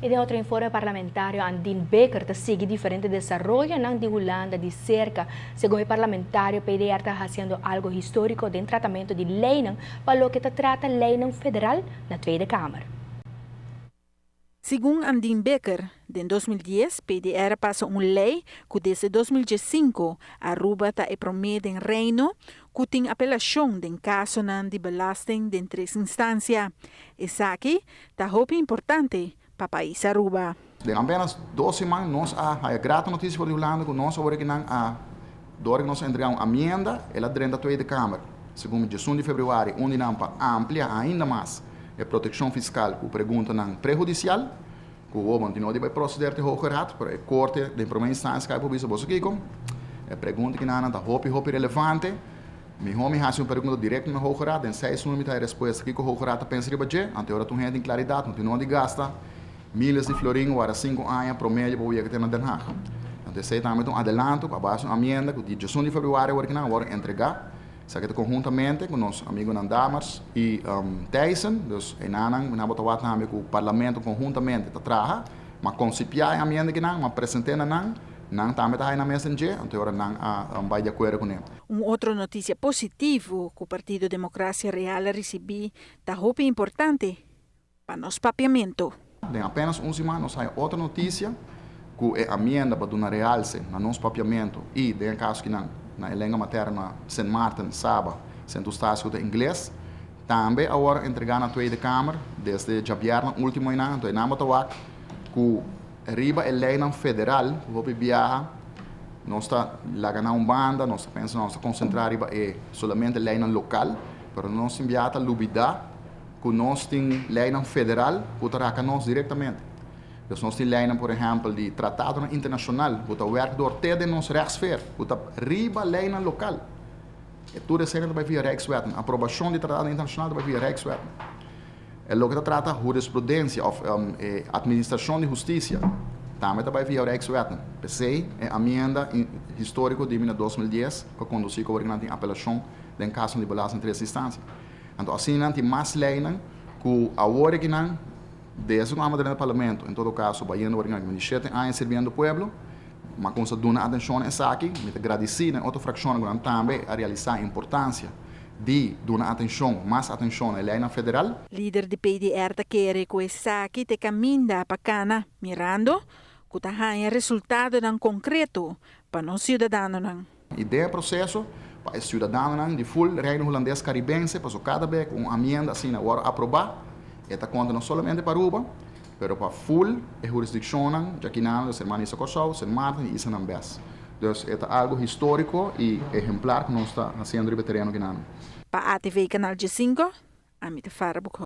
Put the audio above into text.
I den otro informe parlamentario, Andin Bikker ta sigui diferente desaroyonan di Hulanda di serka. Segun e parlamentario, PDR ta hasiendo algo históriko den tratamentu di leinan pa loke ta trata leinan federal na Tweede Kamer. Segun Andin Bikker, den 2010 PDR a pasa un lei ku desde 2005 Aruba ta e promé den Reino ku tin apelashon den kasonan di belasting den tres instansia. Esaki ta hopi importante pa pais Aruba. Den apenas 2 siman nos a haya grata notisia for di Hulanda ku nos awor ku nan a dor ku nos a entregá un amienda, el a drenta Tweede Kamer. Segun 11 di febrüari, unda nan pa amplia ainda mas e protekshon fiskal ku preguntanan prehudisial, ku bo no di bai proseder te Hoge Raad, pero e korte den promé instansia kai por bisa boso kiko. E pregunta ku nan ta hopi hopi relevante. Mihó mi hasi un pregunta direkto na Hoge Raad, den 6 luna mi ta respuesta kiko Hoge Raad ta pensa riba dje, anto ora tur hende tin klaridat, no tin nodi gasta miles di florin wara 5 aña promedio pa yega te na Den Haag. Anto esei tambe un adelanto, a base un amienda ku dia 1 di febrüari awor ku nan a entregá. Esaki ta konhuntamente ku nos amigunan Dammers i Thijssen, dus einan nan bo ta wak tambe ku parlamento konhuntamente ta traha, ma konsipiá e amienda ku nan, ma presentá na nan, nan tambe ta na mesa dje, anto ora nan a bai di akuerdo kuné. Un otro notisia positivo ku Partido Demokrasia Real a risibí ta hopi importante pa nos papiamentu. Den apenas un siman nos tin otro notisia ku e amienda pa duna realse na nos papiamentu i den kaso ku nan na lenga materno Sint Maarten, Saba, Sint Eustatius ta ingles, tambe awor entregá na Tweede Kamer desde djabièrnè último einan, anto einan bo ta wak ku riba e leinan federal, hopi biaha, nos ta laga na un banda, nos ta pensa nos ta konsentrá riba e solamente leinan lokal, pero nos tin biaha ta lubidá ku nos tin leinan federal ku ta raka nos direktamente. Dus nos tin leinan, por ehèmpel, di tratado internashonal, ku ta werk door te den nos rechtssfeer, ku ta riba leinan lokal. E tur esei ta via Rijkswetten. Aprobashon di tratado internashonal ta via Rijkswetten. E loke ta trata hurisprudensia òf atministrashon di hustisia, tambe ta via Rijkswetten. P'esei e amienda históriko di 2010 ku a kondusí ku tin apelashon den kaso di belasting tres instansia. Anto asina tin mas leinan ku awor ku nan desde ku nos den parlamento, en todo kaso, bayendo 7 aña sirbiendo pueblo, ma ku duna atenshon esaki, mi ta gradisí na otro frakshon ku tambe a realisá importansia di duna atenshon, mas atenshon na lei federal. Lider di PDR ta kere ku esaki ta kaminda pa kana, mirando ku ta haña resultadonan konkreto pa nos siudadanonan. I den proseso pa e siudadanonan di full Reino Hulandes Karibense, pa kada bes un amienda asina awor aprobá, e ta konta no solamente pa Aruba, pero pa full e hurisdikshon aki na Hermana Isla Kòrsou, Sint Maarten i islanan bes. Dus e ta algu históriko i ehemplar ku nos ta hasiendo riba tereno aki. Pa ATV Kanal G5, Amita Farbuko.